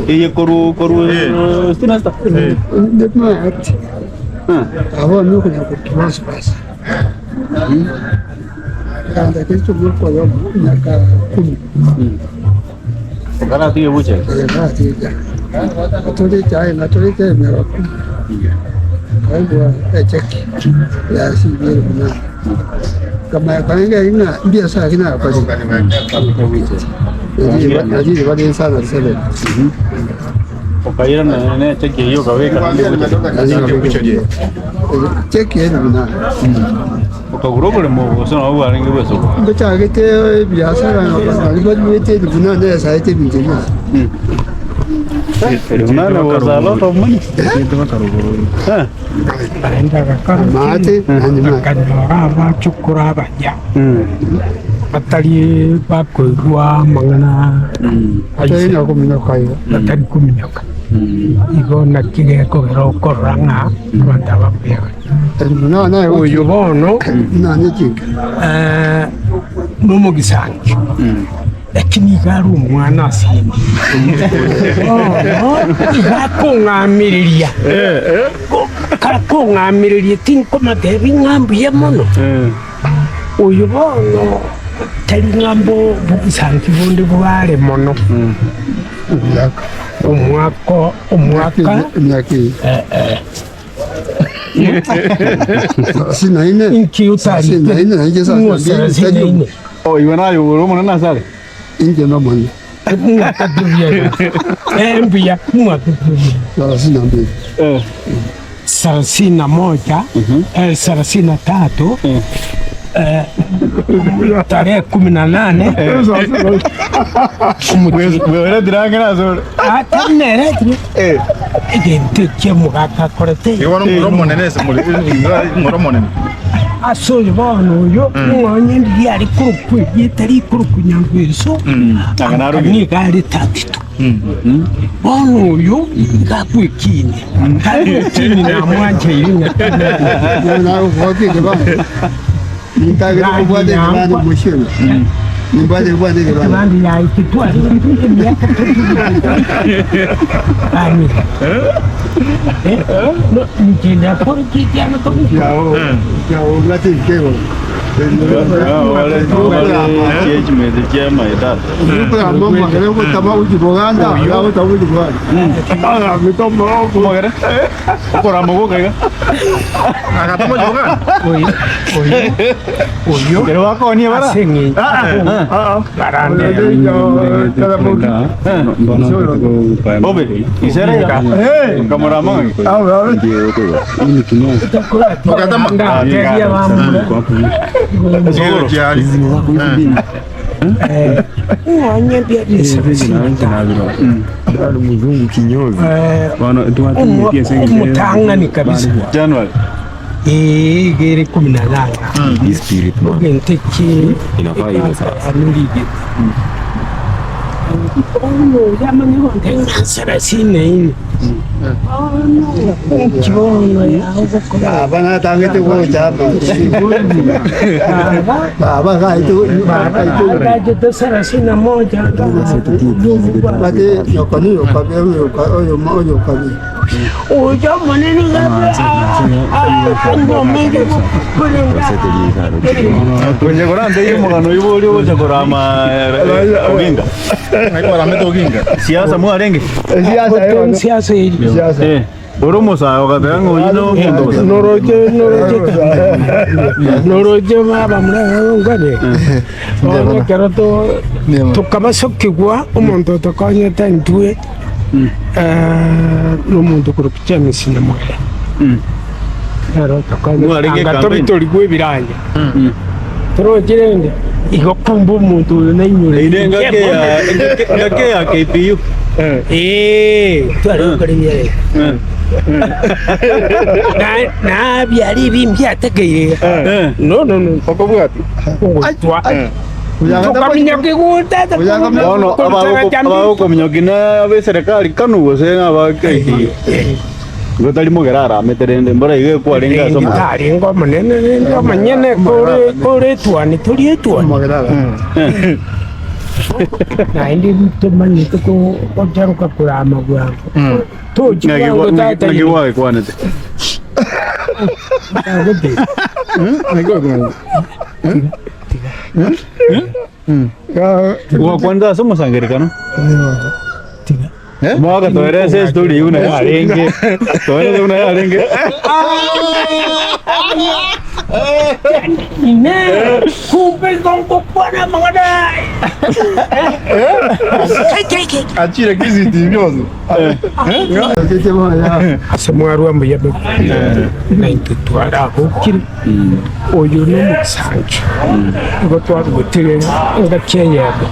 Eye korwa korwa sitini sita. Okaratige bucha. Okairana ne echeki eyio okabeka naende bucha. Okagura oboremo obo gose nabo bwarenge bw'esoko. Ngochagete ebiasara nari baruete elifu nane yasaete ebinto bionsi. Elifu nane was a lot of money. Eh. Naende agakora ki? Amaate nanye maate. Akanyora abachokoro abaya batari bakoigwa amang'ana Batari aise, na kominyoka igo. batari kominyoka. Igo naki gekogera okorora ng'a abanto aba mbuya bare. Oyo bono nomogisangi, lakini iga are omwana ase ime. Bono iga akong'amereria, kakong'amereria tinkomotebi ng'a mbuya mono. Oyo bono tari ng'a mbogisangi bonde bware mono. Omwaka omwaka Inki otarike ng'o sarasini ine? Oh, iwe naye ore omonene ase are? Inche nomonene. Mwakatubia eh, mbuya mwakatubia Eh. sarasini na moja eh, sarasini na tatu eh, tarehe kumi na nane omotienyi Bweretire ang'e nase ore. Ata neretire egento ekio omogaka akorete. Igo bono ng'ora omonene ase more, ng'ora omonene. Ase oyo bono oyo ng'onye ndiria are korokwa erieta rikorokwa Nyangweso, anga nigo are 32. Bono oyo iga agwekinia, tagwekinia namwancheire ng'a Ekebande yaye titware emiaka totugete. Inche ndakore ki ekiagera togokora? Okorama gwoka iga. Agatoma Uganda. Oyo, oyo, oyo, Ekero bakonia bara. ase eng'encho barande Bobe, isere iga. Okamorama ng'aki. Ogatama. Ndatebia bamura. Chigoro chiari. Omotang'ani kabisa January. iga ere kumi na nane egento eki anurigete bono oria amanye gontebia ng'a nsarasini ine Inki bono yaye ogokora? Baba natangete gocha Baba gaete Agachete sarasini na moja bate yokani yokabi oyo oyo kabi oyo omonene Onye korantebie omogano oyio boria ogocha korama Oginga. Ng'ai kwaramete Oginga? Siasa mwarenge? Siasa eri. Eh, ore omosae ogateba ng'a oyio no omonto bosa. Noroche noroche noroche baba muna ngwane. Bono ekero to tokabasokigwa omonto otokonyete intwe nomonto okorokwa James Nyamwere. Nere otokonyete Mwarenge anga campaign? tobitorigwe ebiranya. Toroche rende igo kumbe omonto oyo nainyore. Ere engaki ya engaki ya KPU. Eh, tware gokora ebiareka. Na nabiara ebi mbiatekeire iga. Eh. No no no. Okobwati. Ogotwa. Tokaminyoka igotete Bono abagokominyoki na abe serikali kanu gose na aba KPU. Igo tari mogere aramete rende, mbora iga ekwarenge ase Rende omogere. tarenge omonene rende omonyene kore kore etuoni tori etuoni. Naende tomanyete ko gocharoka korama bwango. Tochi Ng'aki bwango gwa- tata ng'aki gwagekwanete? Agoteba. Gwakwanete ase omosangererekano? Mwaka toerese estory eyio buna yarenge. Toerese buna yarenge. Inee! Kumbe igo ngokwana amang'ana aya? Achire kisiti bionsi. Ase mwarwa mbuya mono, na intwe twaragokire. Oyo nomosancho, igo twarugotire engaki eyemo.